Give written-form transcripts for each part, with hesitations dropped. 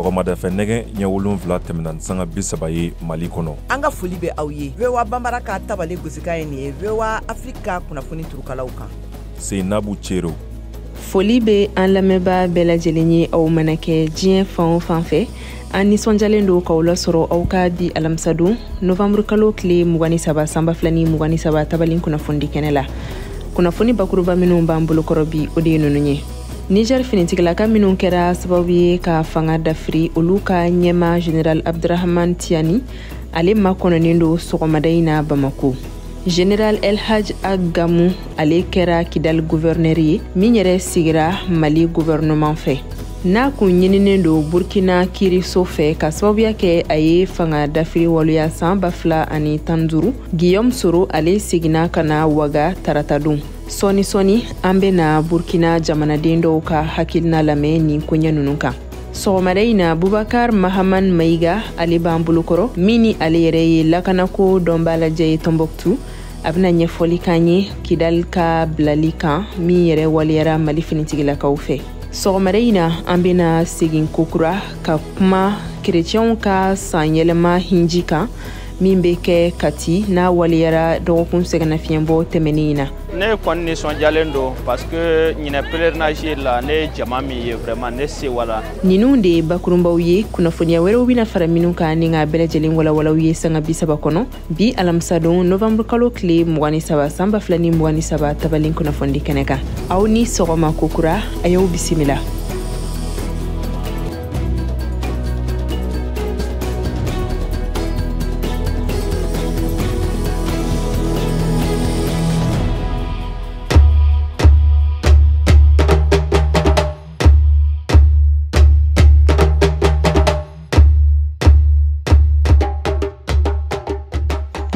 Sɔgɔmada fɛ nɛgɛ ɲɛ 7 tɛmɛna ni sanga 30 ye Mali kɔnɔ. An ka foli bɛ aw ye. VOA Banbara ka tabale gosikan ye nin ye VOA Afrique ka kunnafoni turukalaw kan. Seinabu Cero. Foli bɛ an lamɛnbaa bɛɛ lajɛlen ye aw mana kɛ diɲɛ fan o fan fɛ. An nisɔndiyalen don k'aw lasɔrɔ aw ka bi alamisadon novembre kalo tile 23 san 2023 tabalen kunnafonidi kɛnɛ la. Kunnafoni bakuruba minnu b'an bolokɔrɔ bi, o de ye ninnu ye. Niger finitigilaka minnu kɛra sababu ye ka fanga dafiri, olu ka ɲɛma General Abdurahman Tiani, ale makɔnɔnen don sɔgɔmada in na Bamako. General El Hadj Ag Gamou, ale kɛra Kidal gouverneur ye min yɛrɛ sigira Mali gouvernement fɛ. N'a kun ɲininen don Burkina kiiriso fɛ ka sababuya kɛ a ye fanga dafiri waleya san 2015, Guillaume Soro ale seginna ka na Waga taratadon. Sɔɔni sɔɔni an bɛna Burkina jamanaden dɔw ka hakilina lamɛn nin koɲɛ ninnu kan. Sɔgɔmada in na, Bubakar Mahaman Mayiga ale b'an bolokɔrɔ, min ni ale yɛrɛ ye lakanako dɔnbaa lajɛ ye Tombouctou. A bɛna ɲɛfɔli k'an ye Kidal ka bilali kan min yɛrɛ waleyara Mali finitigilakaw fɛ. Sɔgɔmada in na, an bɛna segin kokura ka kuma kerecɛnw ka sanyɛlɛma hinji kan min bɛ kɛ Kati n'a waleyara dɔgɔkun sɛgɛnnafiɲɛbɔ tɛmɛnen in na. Ne kɔni nisɔndiyalen don parce que ɲinɛ pèlerinage la, ne ye jama min ye, vraiment ne sewala. Ninnu de ye bakurunbaw ye. Kunnafoniya wɛrɛw bɛna fara minnu kan ni k'a bɛɛ lajɛlen walawalaw ye sanga 30 kɔnɔ bi alamisadon novembre kalo tile 23 san 2023 tabalen kunnafonidi kɛnɛ kan. Aw ni sɔgɔma kokura, a y'aw bisimila.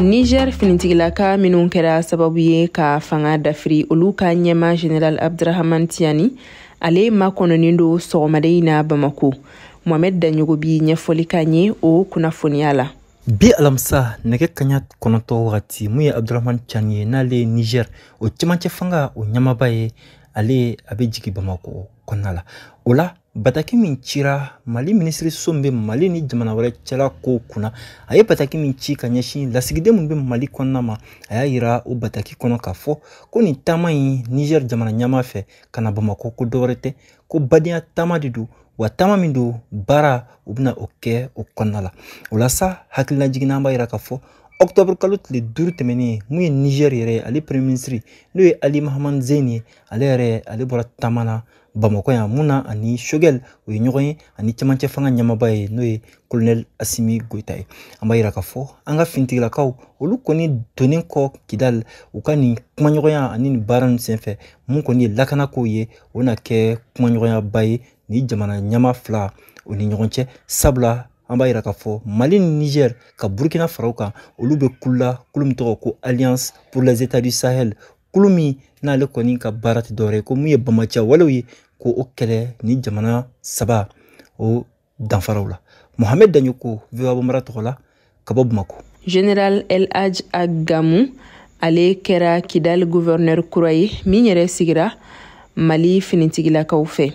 Niger finitigilaka minnu kɛra sababu ye ka fanga dafiri, olu ka ɲɛma General Abdurahman Tiani, ale makɔnɔnen don sɔgɔmada in na Bamako. Mohamed Daɲogo bi ɲɛfɔli k'an ye o kunnafoniya la. Bi alamisa nɛgɛ kaɲa 9 wagati, mun ye Abdurahman Tiani ye, n'ale ye Niger o cɛmancɛ fanga o ɲɛmaaba ye, ale a bɛ jigin Bamako kɔnɔna la. O la bataki min cira Mali minisiriso min bɛ Mali ni jamana wɛrɛ cɛla kow kunna, a ye bataki min ci ka ɲɛsin lasigiden minnu bɛ Mali kɔnɔna ma, a y'a yira o bataki kɔnɔ k'a fɔ ko nin taama in Niger jamana ɲɛmaa fɛ ka na Bamako, ko dɔwɛrɛ tɛ, ko badenya taama de don, wa taama min don baara u bɛna o kɛ o kɔnɔna la. O la sa hakilina jiginna, an b'a yira k'a fɔ octobre kalo tile 5 tɛmɛnen, mun ye Niger yɛrɛ ye, ale premier ministre n'o ye Ali Mahaman Zeine ye, ale yɛrɛ ale bɔra taama na Bamakɔ yan, mun na ani Choguel o ye ɲɔgɔn ye, ani cɛmancɛ fanga ɲɛmaaba ye n'o ye colonel Assimi Goïta ye. An b'a yira k'a fɔ an ka finitigilakaw olu kɔni donnen kɔ Kidal, u ka nin kumaɲɔgɔnya ani nin baara ninnu senfɛ, mun kɔni ye lakanako ye, o na kɛ kumaɲɔgɔnyaba ye ni jamana ɲɛmaa fila o ni ɲɔgɔn cɛ. Sabula an b'a yira k'a fɔ Mali ni Niger ka Burkina fara u kan, olu bɛ kulu la, kulu min tɔgɔ ko Alliance pour les États du Sahel, kulu min n'ale kɔni ka baara tɛ dɔwɛrɛ ye ko mun ye bamaciya walew ye ko o kɛlɛ ni jamana saba o danfaraw la. Mohamed Daɲoko, VOA Bambara tɔgɔ la ka bɔ Bamako. General El Hadj Ag Gamou, ale kɛra Kidal gouverneur kura ye min yɛrɛ sigira Mali finitigilakaw fɛ.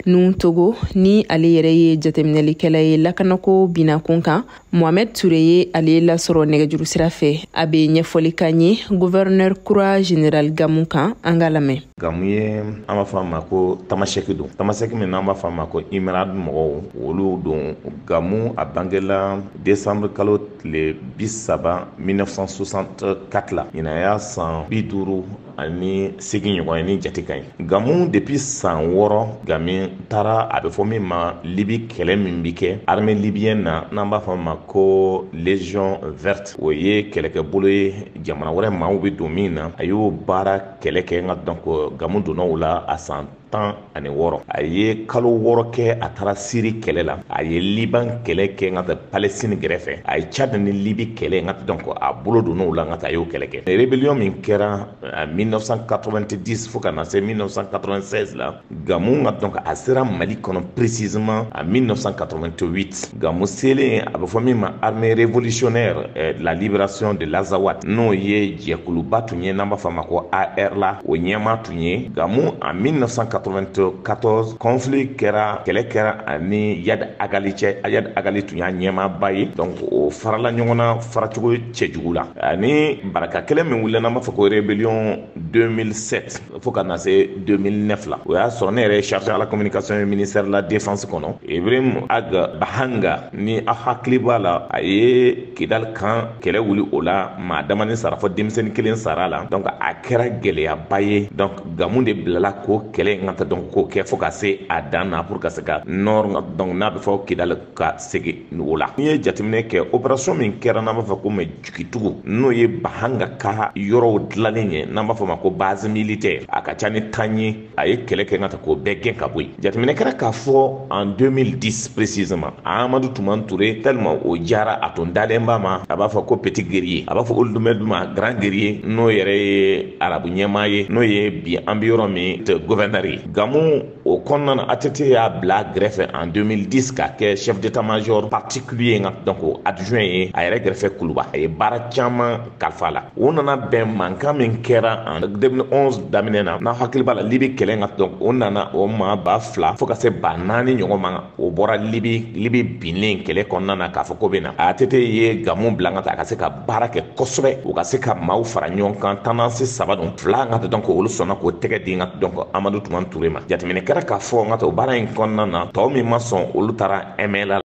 Nun Togo ni ale yɛrɛ ye jateminɛlikɛla ye lakanako binakun kan, Mohamed Touré ye ale lasɔrɔ nɛgɛjuru sira fɛ. A bɛ ɲɛfɔli k'an ye gouverneur kura General Gamou kan, an ka lamɛn. Gamou ye, an b'a fɔ a ma ko tamasɛki don, tamasɛki min n'an b'a fɔ a ma ko Imerad mɔgɔw olu don. Gamou a bangela décembre kalo tile 30 1964 la, ɲinan y'a san 58 ɲɔgɔn ye ni jate ka ɲi. Gamou depuis san 6, Gamou taara a bɛ fɔ min ma Libi kɛlɛ min bi kɛ armée libyenne na, n'an b'a fɔ a ma ko Légion verte, o ye kɛlɛkɛbolo ye jamana wɛrɛ maaw bɛ don min na, a y'o baara kɛlɛ kɛ. Nka donc Gamou donna o la a san 16, a ye kalo 6 kɛ a taara Siri kɛlɛ la, a ye Liban kɛlɛ kɛ n ka taa Palestine gɛrɛfɛ, a ye Tchad ni Libi kɛlɛ, n ka taa donc a bolo donna o la, n ka taa a y'o kɛlɛ kɛ. Rébellion min kɛra 1990 fo ka na se 1996 la, Gamou n ka donc a sera Mali kɔnɔ précisément en 1988. Gamou selen a bɛ fɔ min ma armée révolutionnaire de la libération de l'Azawad, n'o ye jɛkuluba tun ye n'an b'a fɔ a ma ko AR la, o ɲɛmaa tun ye Gamou en 1990. 1994 conflit kɛra, kɛlɛ kɛra ani Iyad Ag Ghali cɛ. Iyad Ag Ghali tun y'a ɲɛmaaba ye, donc o farala ɲɔgɔn na faracogo cɛjugu la. Ani baraka kɛlɛ min wulila, n'an b'a fɔ ko rébellion 2007 fo ka na se 2009 la, o y'a sɔrɔ ne yɛrɛ ye chargé à la communication ministère de la défense kɔnɔ. Ibrahim Ag Bahanga, ni aw hakili b'a la, a ye Kidal kan kɛlɛ wuli, o la maa damani sara, fɔ denmisɛnnin kelen sara la. Donc a kɛra gɛlɛyaba ye. Donc Gamu de bilala k'o kɛlɛ in ka ta, donc k'o kɛ fo ka se a dan na pour ka se ka nord, donc n'a bɛ fɔ Kidal, ka segin o la. N'i ye jateminɛ kɛ, opération min kɛra, n'an b'a fɔ ko Mɛjigitugu, n'o ye Bahanga ka yɔrɔw dilannen ye, n'an b'a fɔ ma ko base militaire, a ka ca ni 10 ye, a ye kɛlɛ kɛ ka ta k'o bɛɛ gɛn ka bɔ yen. Jateminɛ kɛra k'a fɔ en 2010 précisément, Amadou Toumani Touré, tellement o diyara a tun dalen b'a ma, a b'a fɔ ko petit guerrier, a b'a fɔ Ould ma grand guerrier, n'o yɛrɛ ye arabu ɲɛmaa ye, n'o ye bi an bɛ yɔrɔ min gouverneur ye. Gamu o kɔnɔna na, ATT y'a bila gɛrɛfɛ en 2010 k'a kɛ chef d'état-major particulier, nka donc adjoint ye a yɛrɛ gɛrɛfɛ Kuluba. A ye baara caman kalifa la. O nana bɛn mankan min kɛra en 2011 daminɛ na, n'a hakili b'a la, Libi kɛlɛ nka, donc o nana o maa 2000 fo ka se 4000 ɲɔgɔn ma, o bɔra Libi, Libi binnen kɛlɛ kɔnɔna na, k'a fɔ ko bɛ na. ATT ye Gamu bila ka taa a ka se ka baara kɛ kosɛbɛ, u ka se ka maaw fara ɲɔgɔn kan. Tendance saba don, fila nka, donc olu sɔnna k'o tɛgɛ di nka, donc Amadou Toumani Touré ma. Jateminɛ kɛra k'a fɔ nka o baara in kɔnɔna na, tɔw min ma sɔn, olu taara MLA.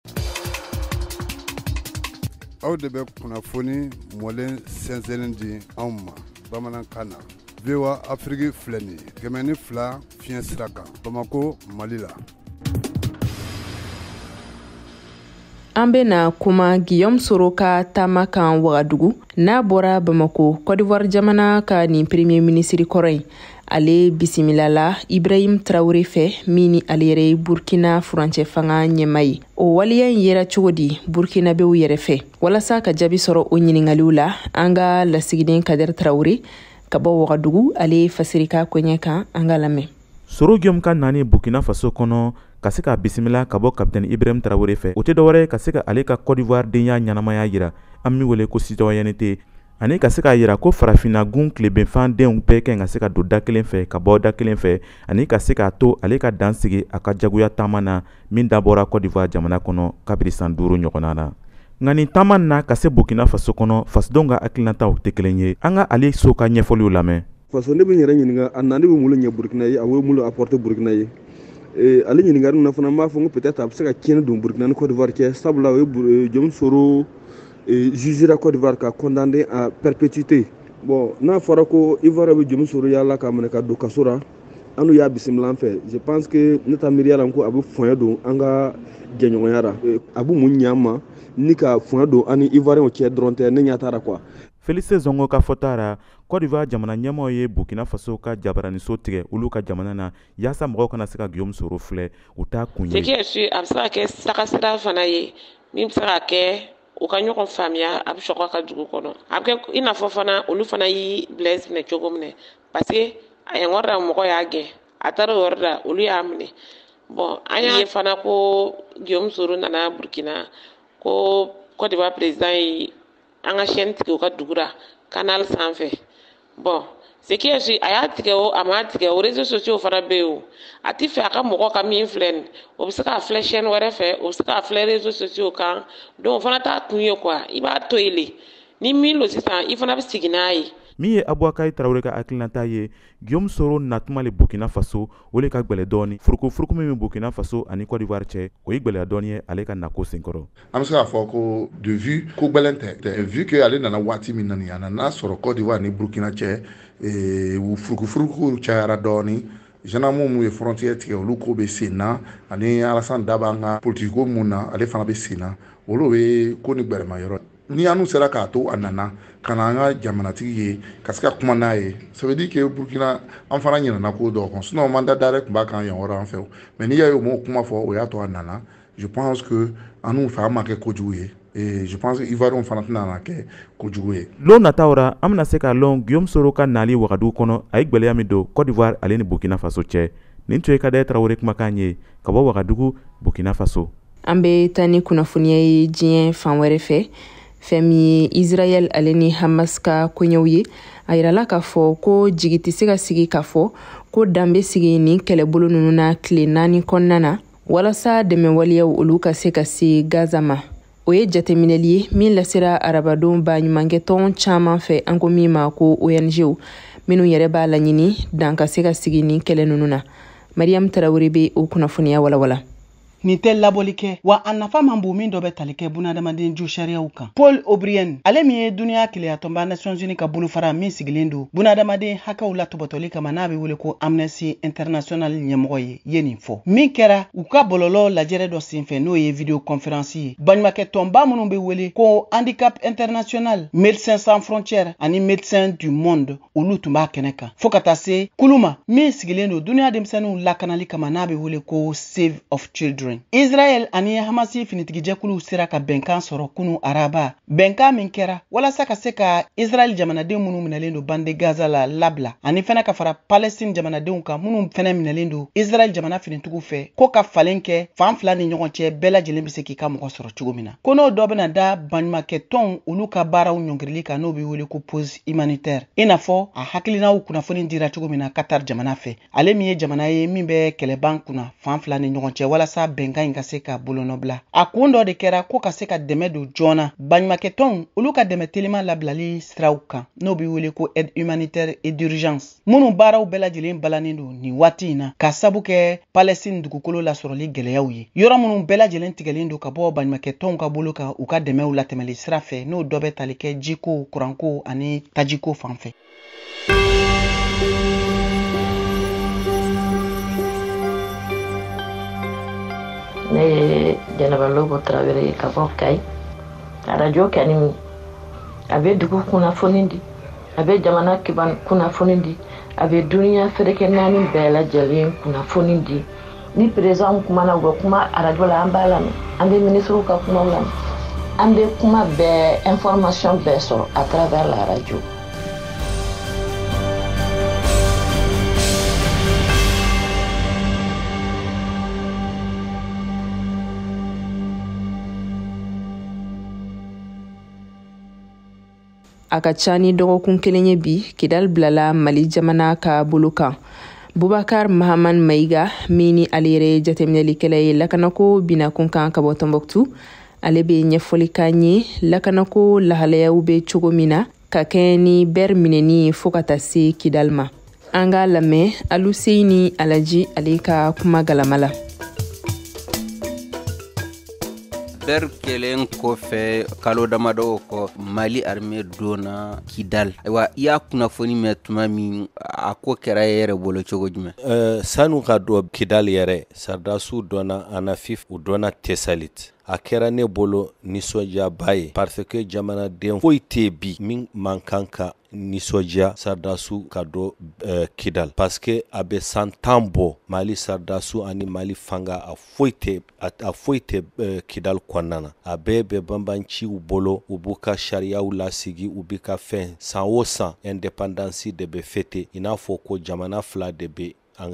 Aw de bɛ kunnafoni mɔlen sɛnsɛnnen di anw ma bamanankan na. VOA Afrique filɛ nin ye, 102 fiɲɛ sira kan, Bamako, Mali la. An bena kuma Guillaume Soro ka taama kan Wagadugu. N'a bɔra Bamako, Côte d'Ivoire jamana ka nin premier ministre kɔrɔ in, ale bisimilala Ibrahim Traoré fɛ, min ni ale yɛrɛ ye Burkina furancɛ fanga ɲɛma ye. O waleya in yera cogo di Burkinabew yɛrɛ fɛ? Walasa ka jaabi sɔrɔ o ɲiningaliw la, an ka lasigiden Kader Traoré ka bɔ Wagadugu, ale ye fasirika koɲɛ kan, an ka lamɛn. Soro Guillaume ka nani Burkina Faso kɔnɔ ka se ka bisimila ka bɔ capitaine Ibrahim Traoré fɛ, o tɛ dɔwɛrɛ ka se ka ale ka Côte d'Ivoire denya ɲɛnamaya yira, an min wele ko citoyenneté, ani ka se k'a yira ko farafinna gun tilebenfan denw bɛɛ kɛ ka se ka don da kelen fɛ ka bɔ da kelen fɛ, ani ka se k'a to ale ka dan sigi a ka jagoya taama na min dabɔra Côte d'Ivoire jamana kɔnɔ kabiri san 5 ɲɔgɔnna na. Nka nin taama na ka se Burkina Faso kɔnɔ, fasodenw ka hakilinataw tɛ kelen ye. An ka ale so ka ɲɛfɔliw lamɛn. Faso ne bɛ n yɛrɛ ɲininka, a nani bɛ mun ɲɛ Burkina ye, a bɛ mun apporter Burkina ye? Ale ɲininkali na fana, n b'a fɔ ko peut-être a bɛ se ka tiɲɛni don Burkina ni Côte d'Ivoire cɛ, sabula o ye Guillaume Soro jugera Côte d'Ivoire ka condamné à perpétuité. Bon, n'a fɔra ko Ivoire bɛ Guillaume Soro yala k'a minɛ ka don kaso la, an n'u y'a bisimila an fɛ, je pense que ne ta miiriya la ko a bɛ fɔɲɛ don an ka jɛɲɔgɔnya la, a bɛ mun ɲɛ an ma ni ka fɔɲɛ don an ni Ivoirienw cɛ dɔrɔn tɛ, ne ɲɛ t'a la quoi. Félix Zongo ka fɔta ra, Côte d'Ivoire jamana ɲɛmaaw ye Burkina Faso ka jabaraniso tigɛ olu ka jamana na yaasa mɔgɔw kana se ka Guillaume Soro filɛ, u t'a kun ye. Ce qui est sûr, a bɛ se ka kɛ tagasira fana ye min bɛ se ka kɛ u ka ɲɔgɔn faamuya, a bɛ sɔrɔ ka dugu kɔnɔ, a bɛ kɛ i n'a fɔ fana olu fana y'i Blaise minɛ cogo min na, parce que a yɔrɔ la mɔgɔ y'a gɛn, a taara o yɔrɔ la olu y'a minɛ. Bon, an y'a ye fana ko Guillaume Soro nana Burkina, ko Côte d'Ivoire président ye an ka chaîne tigɛ u ka dugu la canal sanfɛ. Bon, ce qui est sûr, a y'a tigɛ o, a m'a tigɛ o, réseaux sociaux fana bɛ yen o, a ti fɛ a ka mɔgɔ ka min filɛ nin, o bɛ se k'a filɛ chaîne wɛrɛ fɛ, o bɛ se k'a filɛ réseaux sociaux kan, donc o fana t'a kun ye quoi, i b'a to yen le, ni min don sisan i fana bɛ sigi n'a ye. Min ye Aboubacar Traoré ka hakilinata ye, Guillaume Soro natuma le Burkina Faso, o le ka gwɛlɛ dɔɔni. Furukufuruku min bɛ Burkina Faso ani Côte d'Ivoire cɛ, o ye gwɛlɛya dɔɔni ye ale ka nako senkɔrɔ. An bɛ se k'a fɔ ko de vue ko gwɛlɛn tɛ, vu que ale nana waati min na nin, a nana sɔrɔ Côte d'Ivoire ni Burkina cɛ furukufuruku cayara dɔɔni, gendarme minnu ye frontière tigɛ olu ko bɛ sen na, ani Alassane Daba an ka politique ko mun na ale fana bɛ sen na, olu bɛ ko ni gwɛlɛma yɔrɔ. Ni an sera k'a to a nana ka na an ka jamanatigi ye ka se ka kuma n'a ye, ça veut dire que Burkina an fana ɲinɛna ko dɔw kɔ, sinon mandat d'arrêt tun b'a kan yan yɔrɔ an fɛ, mais n'i y'a ye u m'o kuma fɔ, o y'a to a nana. Je pense que an n'u fɛ an ma kɛ kojugu ye, et je pense que Ivoiriens fana tɛna na kɛ kojugu ye. Lon nataw ra, an bɛna se k'a lɔn Guillaume Soro ka nali Wagadugu kɔnɔ, a ye gwɛlɛya min don Côte d'Ivoire ale ni Burkina Faso cɛ. Nin tun ye Kader Traoré kumakan ye ka bɔ Wagadugu, Burkina Faso. An bɛ taa ni kunnafoniya ye diɲɛ fan wɛrɛ fɛ. Fɛn min ye Israɛl ale ni Hamas ka koɲɛw ye, a yirala k'a fɔ ko jigi tɛ se ka sigi k'a fɔ ko dan bɛ sigi nin kɛlɛbolo ninnu na tile 4 kɔnɔna na, walasa dɛmɛwaleyaw olu ka se ka se Gaza ma. O ye jateminɛli ye min lasera arabadon baɲumankɛtɔn caman fɛ, an ko min ma ko ONGw, minnu yɛrɛ b'a laɲini dan ka se ka sigi nin kɛlɛ ninnu na. Mariam Tarawele bɛ o kunnafoniya walawala. Nin tɛ labɔli kɛ wa a nafa man bon min dɔ bɛ tali kɛ bunadamaden jo sariyaw kan. Paul O'Brien, ale min ye duniya keleyatɔnba Nations Unies ka bolofara min sigilen don bunadamaden hakɛw latɔbɔtɔli kama n'a bɛ wele ko Amnesty International ɲɛmɔgɔ ye, ye nin fɔ min kɛra u ka bɔlɔlɔ lajɛrɛ dɔ senfɛ, n'o ye video conférence ye. Baɲumakɛ tɔnba minnu bɛ wele ko Handicap International, Médecins Sans Frontières ani Médecins du Monde, olu tun b'a kɛnɛ kan, fo ka taa se kulu ma min sigilen don duniya denmisɛnninw lakanali kama n'a bɛ wele ko Save of Children. Israël ani Hamasi finitigijɛkuluw sera ka bɛnkan sɔrɔ kunu araba, bɛnkan min kɛra walasa ka se ka Israël jamanaden minnu minɛlen don bande Gaza la labila, ani fana ka fara Palestine jamanadenw kan minnu fana minɛlen don Israël jamana finitigiw fɛ, ko ka falen kɛ fan fila ni ɲɔgɔn cɛ, bɛɛ lajɛlen bɛ se k'i ka mɔgɔ sɔrɔ cogo min na. Ko n'o dɔ bɛna da baɲumankɛtɔnw olu ka baaraw ɲɔngirili kan, n'o bɛ wele ko pause humanitaire, i n'a fɔ a hakilinaw kunnafoni dira cogo min na Qatar jamana fɛ, ale min ye jamana ye min bɛ kɛlɛban kunna fan fila ni ɲɔgɔn cɛ walasa bɛnkan in ka se ka bolonɔbila. A kun dɔ de kɛra ko ka se ka dɛmɛ don joona baɲumankɛtɔnw olu ka dɛmɛ telima labilali siraw kan, n'o bɛ wele ko aide humanitaire et d'urgence, minnu baaraw bɛɛ lajɛlen balannen don nin waati in na ka sabu kɛ Palestine dugukolo lasɔrɔli gɛlɛyaw ye, yɔrɔ minnu bɛɛ lajɛlen tigɛlen don ka bɔ baɲumankɛtɔnw ka bolo kan u ka dɛmɛw latɛmɛli sira fɛ, n'o dɔ bɛ tali kɛ jiko, kuranko ani tajiko fan fɛ. Ne ye Jɛnɛba Lobo Tarawele ye ka bɔ Kayi. Arajo kɛni a bɛ dugu kunnafoni di, a bɛ jamana kunnafoni di, a bɛ duniya ferekɛ naani bɛɛ lajɛlen kunnafoni di. Ni président kumana, u bɛ kuma arajo la, an b'a lamɛn, an bɛ ministres ka kumaw lamɛn, an bɛ kuma bɛɛ, information bɛɛ sɔrɔ à travers la radio. A ka ca ni dɔgɔkun kelen ye bi, Kidal bilala Mali jamana ka bolo kan. Bubakar Mahaman Mayiga, min ni ale yɛrɛ ye jateminɛlikɛla ye lakanako binakun kan ka bɔ Tɔnbɔkutu, ale bɛ ɲɛfɔli k'an ye lakanako lahalayaw bɛ cogo min na ka kɛɲɛ ni bɛri minɛni fo ka taa se Kidal ma. An k'a lamɛn Aluseyini Alaji ale ka kuma galama la. Bɛri kɛlen kɔfɛ kalo damadɔw kɔ, Mali armée donna Kidal. Ayiwa, i y'a kunnafoni mɛn tuma min, a ko kɛra e yɛrɛ bolo cogo jumɛn? Sanu ka don Kidal yɛrɛ, sardasiw donna Anafif, u donna Tesalit. A kɛra ne bolo nisɔndiyaba ye parce que jamanaden foyi tɛ bi min man kan ka nisɔndiya sardasiw ka don Kidal, parce que a bɛ san 10 bɔ Mali sardasiw ani Mali fanga a foyi tɛ Kidal kɔnɔna na. A bɛɛ bɛ banbanciw bolo, u b'u ka sariyaw lasigi, u b'i ka fɛn san o san indépendance de bɛ fêter, i n'a fɔ ko jamana fila de bɛ an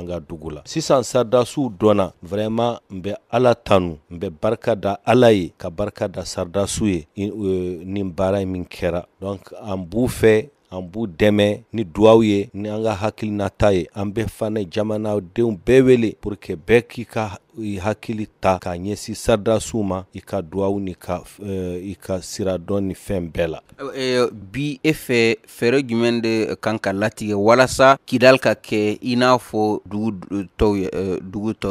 ka dugu la. Sisan sardasiw dɔnna, vraiment n bɛ Ala tanu, n bɛ barika da Ala ye, ka barika da sardasiw ye nin baara min kɛra. Donc an b'u fɛ, an b'u dɛmɛ ni duwawu ye, ni an ka hakilinata ye. An bɛ fana jamanadenw bɛɛ wele pour que bɛɛ k'i ka hakili ta k'a ɲɛsin sardasiw ma, i ka duwawu ni i ka sira dɔn ni fɛn bɛɛ la. Bi e fɛ, fɛɛrɛ jumɛn de kan ka latigɛ walasa Kidal ka kɛ i n'a fɔ dugu tɔw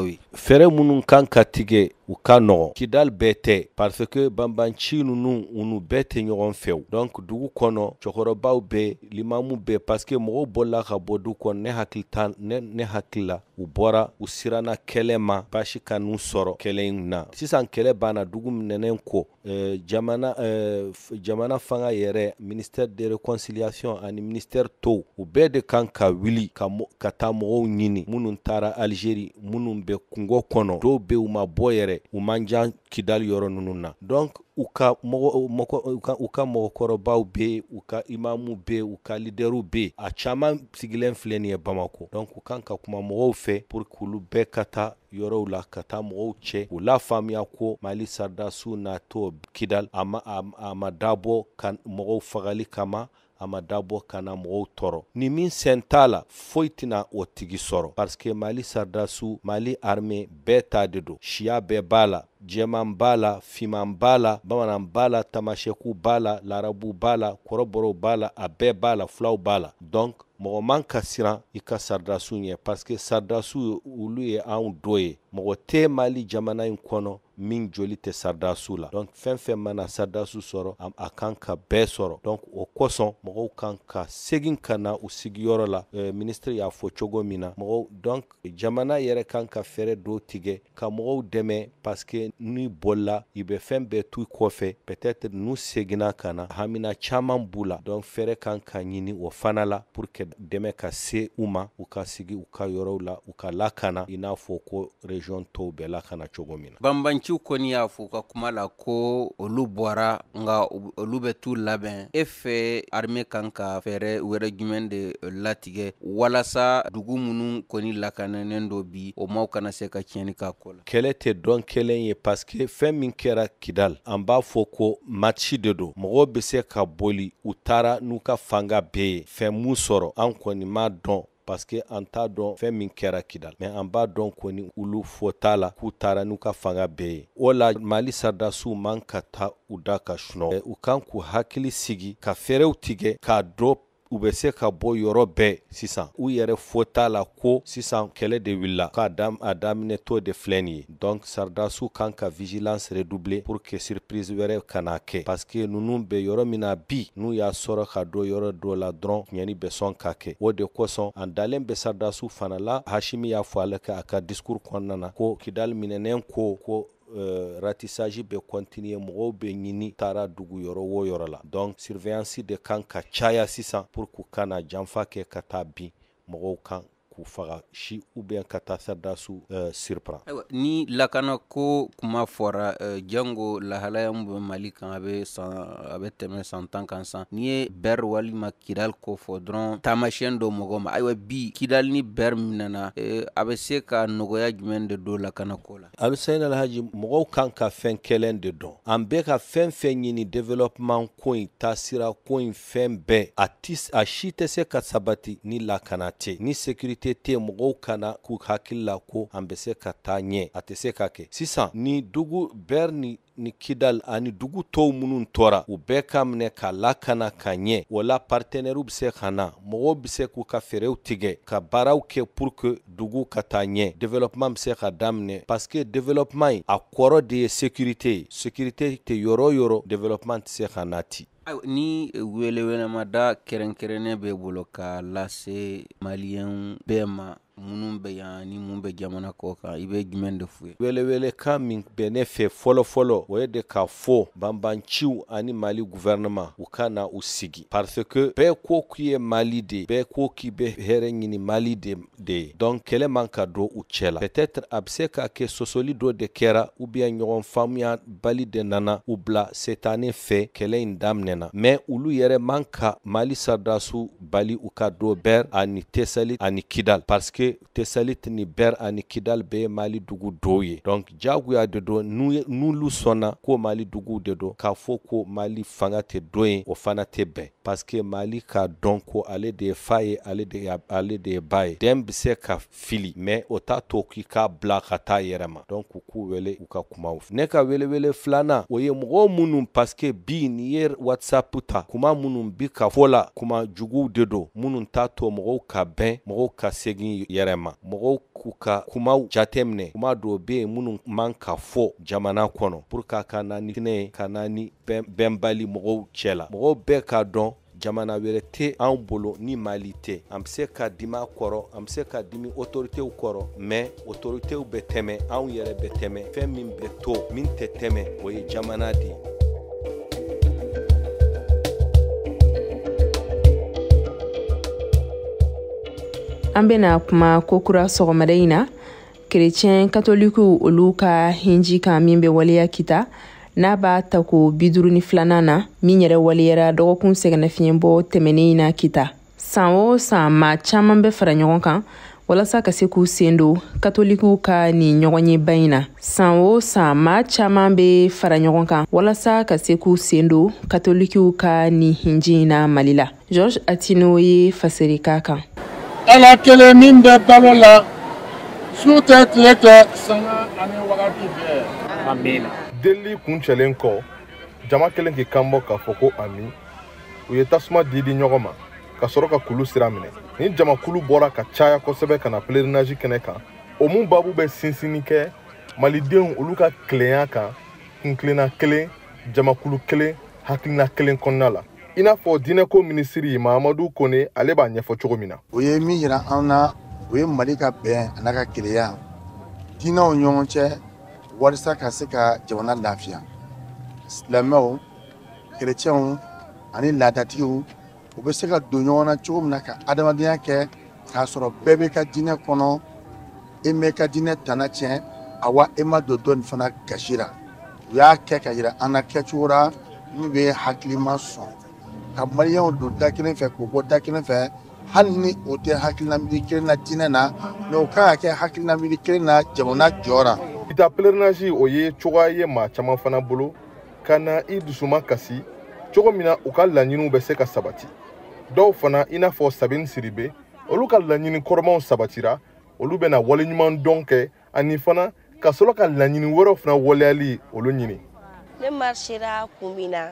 ye? Fɛɛrɛ minnu kan ka tigɛ u ka nɔgɔn, Kidal bɛɛ tɛ, parce que banbanci ninnu unu bɛɛ tɛ ɲɔgɔn fɛ. Donc dugu kɔnɔ cɛkɔrɔbaw bɛ, limamu bɛ, parce que mɔgɔw bɔla ka bɔ du kɔnɔ. Ne hakili la, u bɔra, u siranna kɛlɛ ma, baasi ka n'u sɔrɔ kɛlɛ in na. Sisan kɛlɛ banna, dugu minɛnen kɔ, jamana fanga yɛrɛ, ministère de réconciliation ani ministère tɔw, u bɛɛ de kan ka wuli ka taa mɔgɔw ɲini minnu taara Algérie, minnu bɛ kungo kɔnɔ, dɔw bɛ u ma bɔ yɛrɛ, u man jan Kidal yɔrɔ ninnu na. Donc u ka mɔgɔkɔrɔbaw bɛ yen, u ka imamu bɛ yen, u ka leaderw bɛ yen, a caman sigilen filɛ nin ye Bamako. Donc u kan ka kuma mɔgɔw fɛ pour k'olu bɛɛ ka taa yɔrɔw la ka taa mɔgɔw cɛ u lafaamuya ko Mali sardasiw natɔ Kidal a ma dabɔ ka mɔgɔw fagali kama, a ma dabɔ ka na mɔgɔw tɔɔrɔ. Ni min sen t'a la, foyi tɛna o tigi sɔrɔ, parce que Mali sardasiw, Mali armée bɛɛ ta de don. Siya bɛɛ b'a la, jɛman b'a la, finman b'a la, bamanan b'a la, tamasɛku b'a la, larabu b'a la, kɔrɔbɔrɔw b'a la, a bɛɛ b'a la, fulaw b'a la. Donc mɔgɔ man ka siran i ka sardasiw ɲɛ, parce que sardasiw olu ye anw dɔ ye. Mɔgɔ tɛ Mali jamana in kɔnɔ min joli tɛ sardasiw la. Donc fɛn fɛn mana sardasiw sɔrɔ, a kan ka bɛɛ sɔrɔ. Donc o kosɔn mɔgɔw kan ka segin ka na u sigiyɔrɔ la. Ministre y'a fɔ cogo min na, mɔgɔw donc jamana yɛrɛ kan ka fɛɛrɛ dɔw tigɛ ka mɔgɔw dɛmɛ, parce que n'i bolila i bɛ fɛn bɛɛ to i kɔfɛ. Peut-être n'u seginna ka na, hamina caman b'u la. Donc fɛɛrɛ kan ka ɲini o fana la pour que dɛmɛ ka se u ma, u ka sigi u ka yɔrɔw la, u ka lakana i n'a fɔ ko région tɔw bɛɛ lakana cogo min na. Banbanciw kɔni y'a fɔ u ka kuma la ko olu bɔra, nka olu bɛ t'u labɛn. E fɛ armée kan ka fɛɛrɛ wɛrɛ jumɛn de latigɛ walasa dugu minnu kɔni lakananen don bi, o maaw kana se ka tiɲɛni k'a ko la? Kɛlɛ tɛ dɔn kelen ye, parce que fɛn min kɛra Kidal, an b'a fɔ ko match de don. Mɔgɔw bɛ se ka boli, u taara n'u ka fanga bɛɛ ye, fɛn mun sɔrɔ an kɔni m'a dɔn, parce que an t'a dɔn fɛn min kɛra Kidal, mais an b'a dɔn kɔni olu fɔ t'a la k'u taara n'u ka fanga bɛɛ ye. O la Mali sardasiw man ka taa u da ka sunɔgɔ, u kan k'u hakili sigi ka fɛɛrɛw tigɛ k'a dɔn u bɛ se ka bɔ yɔrɔ bɛɛ sisan. U yɛrɛ fɔ t'a la ko sisan kɛlɛ de wulila k'a a daminɛtɔ de filɛ nin ye. Donc sardasiw kan ka vigilance redoubler pour que surprise wɛrɛ kana kɛ, parce que ninnu bɛ yɔrɔ min na bi, n'u y'a sɔrɔ ka don yɔrɔ dɔ la dɔrɔn, tiɲɛni bɛ sɔn ka kɛ. O de kosɔn an dalen bɛ sardasiw fana la. Hashimi y'a fɔ ale ka a ka discours kɔnɔna na ko Kidal minɛnen ko ratissage bɛ continuer, mɔgɔw bɛ ɲini taara dugu yɔrɔ o yɔrɔ la. Donc surveillance de kan ka caya sisan pour k'u kana janfa kɛ ka taa bin mɔgɔw kan k'u faga si ou bien ka taa sardasiw surprend. Ayiwa, ni lakana ko kuma fɔra, jango lahalaya min bɛ Mali kan, a bɛ tɛmɛ san 10 kan san. N'i ye Ber walima Kidal ko fɔ dɔrɔn, taamasiyɛn dɔ mɔgɔ ma. Ayiwa, bi Kidal ni Ber minɛna, a bɛ se ka nɔgɔya jumɛn de don lakana ko la? Alusɛni Alhaji, mɔgɔw kan ka fɛn kelen de dɔn. An bɛ ka fɛn fɛn ɲini développement ko in, taasira ko in, fɛn bɛɛ a si tɛ se ka sabati ni lakana tɛ, ni sécurité tɛ. Mɔgɔw kana k'u hakili la ko an bɛ se ka taa ɲɛ, a tɛ se ka kɛ. Sisan ni dugu Ber ni Kidal ani dugu tɔw minnu tora, u bɛɛ ka minɛ ka lakana ka ɲɛ. O la partenaires bɛ se ka na, mɔgɔw bɛ se k'u ka fɛɛrɛw tigɛ ka baaraw kɛ pour que dugu ka taa ɲɛ, développement bɛ se ka daminɛ, parce que développement in a kɔrɔ de ye sécurité ye. Sécurité tɛ yɔrɔ o yɔrɔ, développement tɛ se ka nati. Ni welewelemada kɛrɛnkɛrɛnnen bɛ bolo ka lase maliyɛn bɛɛ ma minnu bɛ yan ni mun bɛ jamana kɔ kan, i bɛ jumɛn de f'u ye? Welewelekan min bɛ ne fɛ fɔlɔ-fɔlɔ, o ye de k'a fɔ banbanciw ani Mali gouvernement u ka na u sigi, parce que bɛɛ ko k'i ye Mali de, bɛɛ ko k'i bɛ hɛrɛ ɲini Mali de ye. Donc kɛlɛ man ka don u cɛ la. Peut-être a bɛ se ka kɛ sɔsɔli dɔ de kɛra ou bien ɲɔgɔn faamuya bali de nana u bila setanɛ fɛ, kɛlɛ in daminɛna. Mais olu yɛrɛ man ka Mali sardasiw bali u ka don Ber ani Tessalit ani Kidal, parce que Tessalit ni Ber ani Kidal bɛɛ ye Mali dugu dɔw ye. Donc jagoya de don, n'olu sɔnna ko Mali dugu de don, k'a fɔ ko Mali fanga tɛ don yen, o fana tɛ bɛn, parce que Mali ka dɔn ko ale de ye fa ye, ale de ye ba ye. Den bɛ se ka fili, mais o t'a to k'i k'a bila ka taa yɛrɛ ma. Donc u k'u wele u ka kumaw fɛ. Ne ka welewele filanan, o ye mɔgɔw minnu, parce que bi n'i ye WhatsApp ta, kuma minnu bi ka fɔ la, kuma juguw de don minnu t'a to mɔgɔw ka bɛn, mɔgɔw ka segin yɛrɛ ma, mɔgɔw k'u ka kumaw jateminɛ. Kuma dɔw bɛ yen minnu man ka fɔ jamana kɔnɔ pour que ka na ni hinɛ ye, ka na ni bɛnbali mɔgɔw cɛ la. Mɔgɔw bɛɛ k'a dɔn jamana wɛrɛ tɛ anw bolo ni Mali tɛ. An bɛ se ka dimi a kɔrɔ, an bɛ se ka dimi autorités kɔrɔ, mais autorités bɛ tɛmɛ, anw yɛrɛ bɛ tɛmɛ. Fɛn min bɛ to, min tɛ tɛmɛ, o ye jamana de ye. An bɛna kuma kokura sɔgɔmada in na kerecɛn katolikiw olu ka hinji kan min bɛ waleya Kita, n'a b'a ta ko 52nan na, min yɛrɛ waleyara dɔgɔkun sɛgɛnnafiɲɛbɔ tɛmɛnen in na Kita. San o san maa caman bɛ fara ɲɔgɔn kan walasa ka se k'u sen don katolikiw ka nin ɲɔgɔnyeba in na. San o san, maa caman bɛ fara ɲɔgɔn kan walasa ka se k'u sen don katolikiw ka nin hinji in na Mali la. Georges Atino ye faseri k'a kan. Ala kelen min bɛ balo la, su tɛ tile tɛ, sanga ani wagati bɛɛ. Amiina. Delili kuncɛlen kɔ, jama kelen k'i kan bɔ k'a fɔ ko ami. U ye tasuma di di ɲɔgɔn ma ka sɔrɔ ka kulu sira minɛ. Ni jamakulu bɔra ka caya kosɛbɛ ka na pèlerinage kɛnɛ kan, o mun babu bɛ sinsinni kɛ malidenw olu ka kelenya kan, kuntilenna kelen, jamakulu kelen, hakilina kelen kɔnɔna la. I n'a fɔ diinɛko minisiri Mahamadu Kone, ale b'a ɲɛfɔ cogo min na. O ye min yira an na, o ye Mali ka bɛn a n'a ka kelenya diinɛw ɲɔgɔn cɛ, walisa ka se ka jamana lafiya. Silamɛw, kerecɛnw ani laadatigiw, u bɛ se ka don ɲɔgɔn na cogo min na ka adamadenya kɛ k'a sɔrɔ bɛɛ bɛ ka diinɛ kɔnɔ, e m'i ka diinɛ tana tiɲɛ, awa e ma don dɔ nin fana gasi la. U y'a kɛ ka yira an na kɛcogo la min bɛ hakilima sɔn ka maliyɛnw don da kelen fɛ k'u bɔ da kelen fɛ, hali ni o tɛ hakilina miiri kelen na diinɛ na, mɛ o kan ka kɛ hakilina miiri kelen na jamana jɔra. Kita pèlerinage, o ye cogoya ye maa caman fana bolo ka na i dusuma kasi cogo min na u ka laɲiniw bɛ se ka sabati. Dɔw fana, i n'a fɔ Sabine Siribe, olu ka laɲini kɔrɔmaw sabatira, olu bɛna waleɲuman dɔn kɛ ani fana ka sɔrɔ ka laɲini wɛrɛw fana waleyali olu ɲini. Ne marsera kun min na,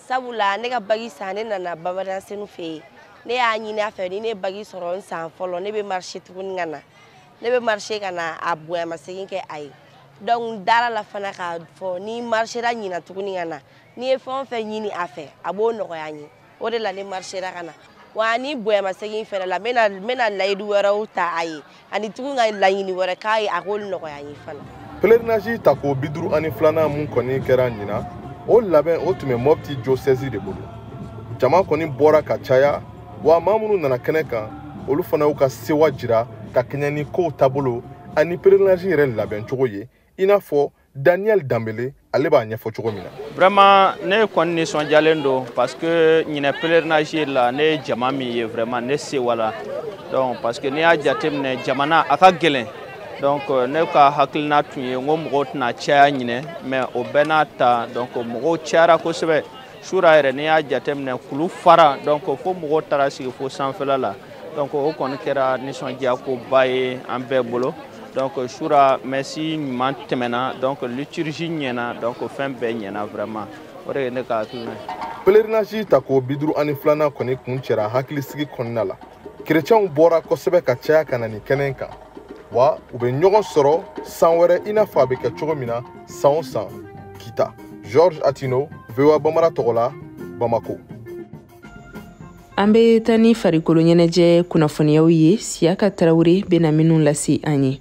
sabula ne ka bagi san, ne nana Bamanan Senu fɛ yen. Ne y'a ɲini a fɛ, ni ne bagi sɔrɔ n san fɔlɔ, ne bɛ marché tuguni ka na. Ne bɛ marché ka na a bonyamasegin kɛ a ye. Donc n dara la fana k'a fɔ ni marchera ɲina tuguni ka na, n'i ye fɛn o fɛn ɲini a fɛ, a b'o nɔgɔya n ye. O de la ne marchera ka na. Wa ni bonyamasegin fɛnɛ la, n bɛna layidu wɛrɛw ta a ye, ani tugun ka laɲini wɛrɛ k'a ye, a k'olu nɔgɔya n ye fana. Pèlerinage tako 52nan mun kɔni kɛra ɲina, o labɛn o tun bɛ Mopti diocèse de bolo. Jama kɔni bɔra ka caya, wa maa minnu nana kɛnɛ kan, olu fana y'u ka sewa jira ka kɛɲɛ ni kow taabolo ani pèlerinage yɛrɛ labɛn cogo ye, i n'a fɔ Daniel Dambele, ale b'a ɲɛfɔ cogo min na. Vraiment, ne kɔni nisɔndiyalen don parce que ɲinɛ pèlerinage la, ne ye jama min ye, vraiment ne sewala. Donc parce que n'i y'a jateminɛ, jamana a ka gɛlɛn. Donc ne ka hakilina tun ye n ko mɔgɔw tɛna caya ɲinɛ, mais o bɛɛ n'a ta, donc mɔgɔw cayara kosɛbɛ. Sura yɛrɛ, n'i y'a jateminɛ, kulu fara, donc fo mɔgɔw taara sigi fo sanfɛla la. Donc o kɔni kɛra nisɔndiyakoba ye an bɛɛ bolo. Donc sura messe ɲuman tɛmɛna, donc liturgie ɲɛna, donc fɛn bɛɛ ɲɛna vraiment. O de ye ne ka hakilina ye. Pèlerinage tako 52nan kɔni kuncɛra hakilisigi kɔnɔna la. Kerecɛnw bɔra kosɛbɛ ka caya ka na nin kɛnɛ kan, wa u bɛ ɲɔgɔn sɔrɔ san wɛrɛ i n'a fɔ a bɛ kɛ cogo min na san o san. Kita, Georges Atino, VOA Bambara tɔgɔ la, Bamako. An bɛ taa ni farikolo ɲɛnajɛ kunnafoniyaw ye, Siyaka Tarawele bɛna minnu lase an ye.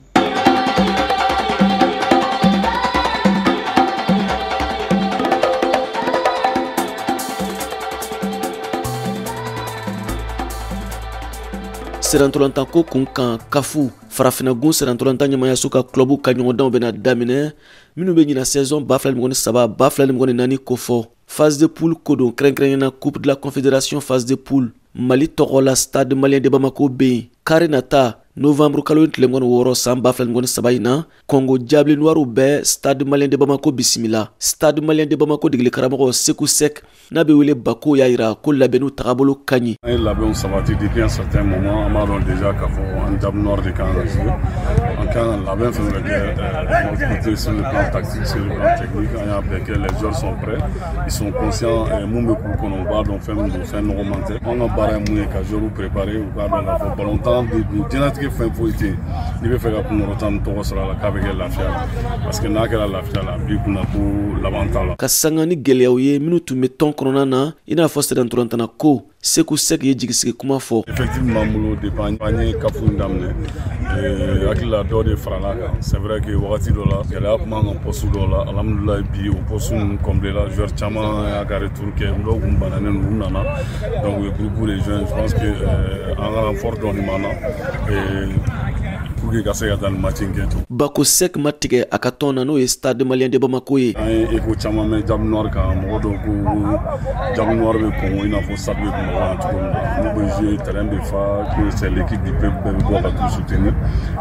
Sirantɔlantanko kun kan, kafu farafinagun sirantɔlantan ɲɛmayaso ka club ka ɲɔgɔndanw bɛna daminɛ minnu bɛ ɲina saison 2023 2024 kofɔ. Phase de poule ko don, kɛrɛnkɛrɛnyana Coupe de la Confédération phase de poule. Mali tɔgɔ la, Stade Malien de Bamako bɛ yen kari nata novembre kalo tile 26 san 2023 in na. Congo Diable Noirs bɛ Stade Malien de Bamako bisimila. Stade Malien de Bamako degeli karamɔgɔ Seku Sek, n'a bɛ wele Bako, y'a yira ko labɛnniw tagabolo ka ɲi. An ye labɛnw sabati depuis un certain moment. An b'a dɔn déjà k'a fɔ an Diable Noir de kan ka jouer. An kan ka labɛn fɛn fɛn kɛ notre côté, sur le plan tactique, sur le plan technique, an y'a bɛɛ kɛ. Les joueurs sont prêts, ils sont conscients mun bɛ k'u kɔnɔ, u b'a dɔn fɛn min don, fɛn nɔgɔman tɛ. An ka baara ye mun ye? Ka joueurs préparer, u k'a dɔn k'a fɔ ballon de diɲɛlatigɛ fɛn foyi tɛ yen n'i bɛ fɛ ka kunkɔrɔta ni tɔgɔ sɔrɔ a la k'a bɛ kɛ lafiya la, parce que n'a kɛra lafiya la, a b'i kunna ko laban t'a la. Ka sanga ni gɛlɛyaw ye minnu tun bɛ tɔn kɔnɔna na, i n'a fɔ sirantɔlantana ko, Seku Sek ye jigisigi kuma fɔ. Effectif min b'an bolo depuis an ye CAF in daminɛ, hakili la dɔ de farala kan. C'est vrai que wagati dɔ la gɛlɛya tun b'an kan poste dɔw la. Alhamdulilayi, bi o poste ninnu complet la. Joueur caman y'a ka retour kɛ, dɔw kun bananen don, u nana, donc u ye groupe rejoint. Je pense que an ka renfort dɔɔni b'an na pour pour que ka se ka taa nin match in kɛ ten. Bako Sek ma tigɛ a ka tɔn na, n'o ye Stade Malien de Bamako ye. An ye écho caman mɛn Diable Noir kan, mɔgɔ dɔw ko Diable Noir bɛ kɔn i n'a fɔ Stade bɛ Bamakɔ yan cogo min na, n'u bɛ jouer terrain bɛ fa, que c'est l'équipe du peuple, bɛɛ bɛ bɔ ka t'u soutenir.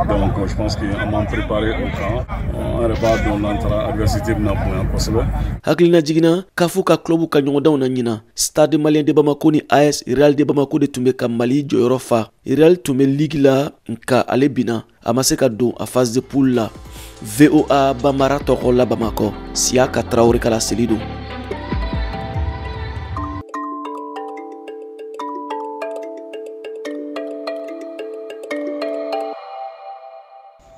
Donc je pense que an b'an préparer o kan, an yɛrɛ b'a dɔn n'an taara adversité bɛna bonya kosɛbɛ. Hakilina jiginna CAF ka club ka ɲɔgɔndanw na ɲinan, Stade Malien de Bamako ni AS Real de Bamako de tun bɛ ka Mali jɔyɔrɔ fa. Real tun bɛ ligue la, nka ale binna, a ma se ka don a phase de poule la. VOA Bambara tɔgɔ la Bamakɔ, Siyaka Tarawele ka laseli don.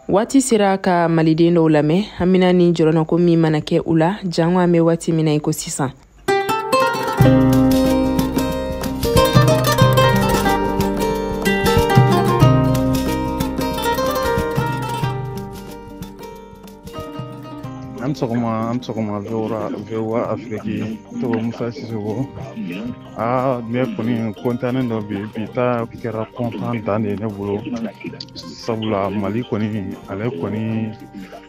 Waati sera ka maliden dɔw lamɛn hamina ni jɔrɔnako min mana kɛ u la, jango an bɛ waati min na i ko sisan. An sɔgɔma, an sɔgɔma VOA Afiriki. Tɔgɔ Musa Sisoko. Aa, ne kɔni kɔntannen dɔ bi, bi ta kɛra kɔntan dan de ye ne bolo, sabula Mali kɔni, ale kɔni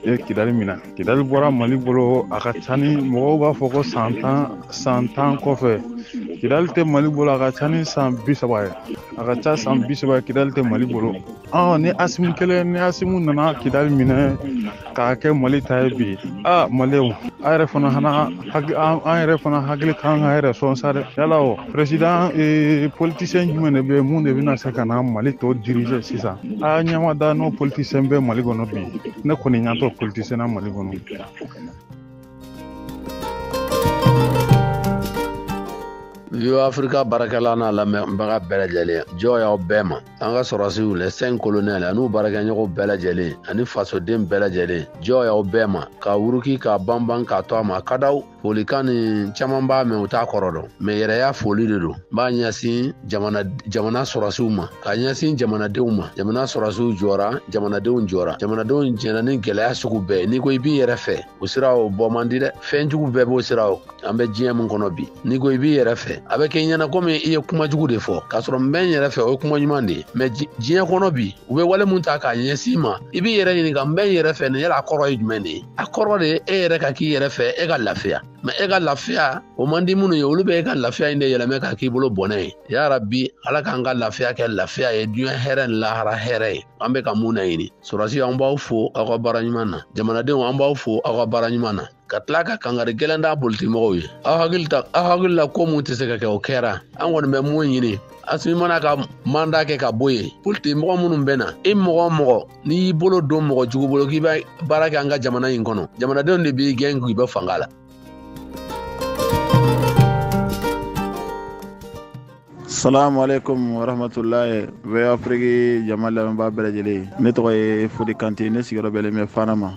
ye Kidali minɛ. Kidali bɔra Mali bolo, a ka ca ni mɔgɔw b'a fɔ ko san 10 kɔfɛ Kidali tɛ Mali bolo, a ka ca ni san 30 ye, a ka ca san 30 ye Kidali tɛ Mali bolo. Ni Asimu kelen, ni Asimu nana Kidali minɛ k'a kɛ Mali ta ye bi, aa Maliyɛnw, an yɛrɛ fana an yɛrɛ fana hakili kan ka yɛrɛ sɔn sa dɛ. Yala o président politicien jumɛn de bɛ yen, mun de bɛna se ka na Mali tɔ diriger sisan? A ɲɛma da n'o politicien bɛ Mali kɔnɔ bi, ne kɔni ɲɛ t'o politicien na Mali kɔnɔ. VOA Afrika baarakɛla n'a lamɛnbaga bɛɛ lajɛlen, jɔ y'aw bɛɛ ma. An ka sɔrɔsiw les 5 colonels an'u baarakɛɲɔgɔnw bɛɛ lajɛlen ani fasoden bɛɛ lajɛlen, jɔ y'aw bɛɛ ma. Ka wuruki k'a banban k'a to a ma ka daw. Folikan nin caman b'a mɛn, u t'a kɔrɔ dɔn, mɛ yɛrɛya foli de don. N b'a ɲɛsin jamana sɔrɔsiw ma, k'a ɲɛsin jamanadenw ma. Jamana sɔrɔsiw jɔra, jamanadenw jɔra, jamanadenw jɛnna ni gɛlɛya sugu bɛɛ. N'i ko i b'i yɛrɛ fɛ, o sira o bɔ man di dɛ. Fɛn jugu bɛɛ b'o sira o. An bɛ diɲɛ min kɔnɔ bi, n'i ko i b'i yɛrɛ fɛ, a bɛ kɛ i ɲɛna komi i ye kuma jugu de fɔ, k'a sɔrɔ n bɛ n yɛrɛ fɛ, o ye kuma ɲuman de ye. Mɛ diɲɛ kɔnɔ bi, u bɛ wale mun ta k'a ɲɛsin i ma, i b'i yɛrɛ ɲininka, n bɛ n yɛrɛ fɛ nin yɛrɛ a kɔrɔ ye jumɛn de ye? A kɔrɔ de ye e yɛrɛ ka k'i yɛrɛ fɛ, e ka lafiya. Mɛ e ka lafiya, o man di minnu ye, olu bɛ e ka lafiya in de yɛlɛmɛ k'a k'i bolo bɔnɛ ye. Yarabi, Ala k'an ka lafiya kɛ lafiya ye, diɲɛ hɛrɛ ni lahara hɛrɛ ye. An bɛ ka mun laɲini? Sɔrɔsi, an b'aw fo aw ka baara ɲuman na. Jamanadenw, an b'aw fo aw ka baara ɲuman na. Ka tila ka kangari gɛlɛn d'a politimɔgɔw ye. Aw hakili la ko mun tɛ se ka kɛ, o kɛra. An kɔni bɛ mun ɲini? Asimi mana ka mandat kɛ ka bɔ yen, politique mɔgɔ minnu bɛ na, e mɔgɔ o mɔgɔ n'i y'i bolo don mɔgɔ jugu bolo k'i bɛ baara kɛ an ka jamana in kɔnɔ, jamanadenw de b'i gɛn k'i bɔ fanga la. Salamu alaikum wa rahmatullahi. VOA Afrique jama lamɛnbaa bɛɛ lajɛlen, ne tɔgɔ ye Fodi Kante, ne sigiyɔrɔ bɛnnen bɛ Fana ma,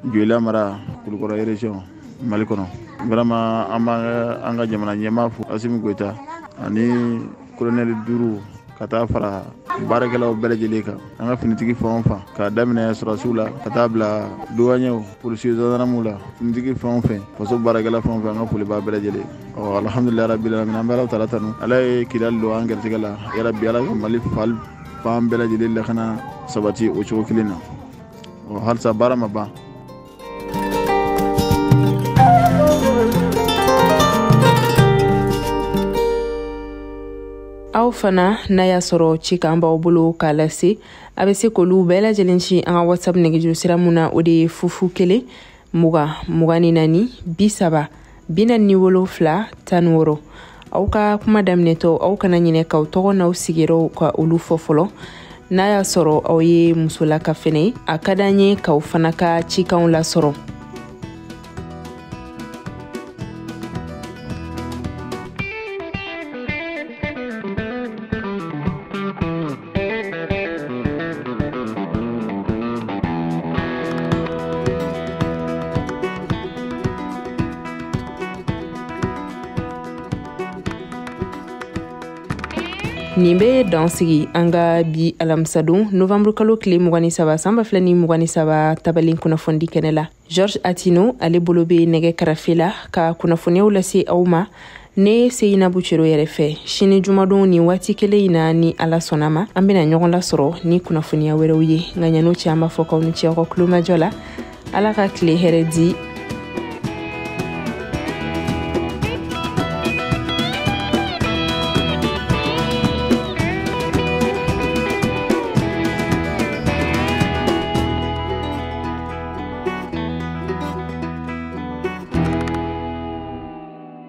Joyila mara, Kulukɔrɔ région, Mali kɔnɔ. Vraiment an b'an ka jamana ɲɛmaa fo, Asimi Goyita ani colonel 5, ka taa fara baarakɛlaw bɛɛ lajɛlen kan, an ka finitigi fan o fan, k'a daminɛ sɔrɔsiw la ka taa bila douaniers, policiers, gendarmes la, finitigi fan o fɛn, faso baarakɛla fan o fɛn, an ka foli b'a bɛɛ lajɛlen. Ɔ alhamdulilayi rabbil alamin, an bɛ Ala tala tanu, Ala ye Kidali don an gɛrɛsɛgɛ la, yarabi Ala ka Mali fan bɛɛ lajɛlen lakana sabati o cogo kelen na. Ɔ halisa baara ma ban. Aw fana n'a y'a sɔrɔ cikan b'aw bolo k'a lase, a bɛ se k'olu bɛɛ lajɛlen ci an ka WhatsApp nɛgɛjuru sira mun na, o de ye 0 0 20 24 30 47 16. Aw ka kuma daminɛtɔ, aw kana ɲinɛ k'aw tɔgɔ n'aw sigiyɔrɔw ka olu fɔ fɔlɔ. N'a y'a sɔrɔ aw ye musolaka fɛnɛ, a ka d'an ye k'aw fana ka cikanw lasɔrɔ. Nin bɛ dan sigi an ka bi alamisadon novembre kalo tile 23 san 2023 tabalen kunnafoni kɛnɛ la. George Atino ale bolo bɛ nɛgɛ karafe la ka kunnafoniyaw lase aw ma. Ne Seyinabu Cero yɛrɛ fɛ, sini jumadon ni waati kelen in na, ni Ala sɔnna ma, an bɛna ɲɔgɔn lasɔrɔ ni kunnafoniya wɛrɛw ye. Nka ɲan'o cɛ, an b'a fɔ k'aw ni ce aw ka kulomajɔ la. Ala ka tile hɛrɛ di.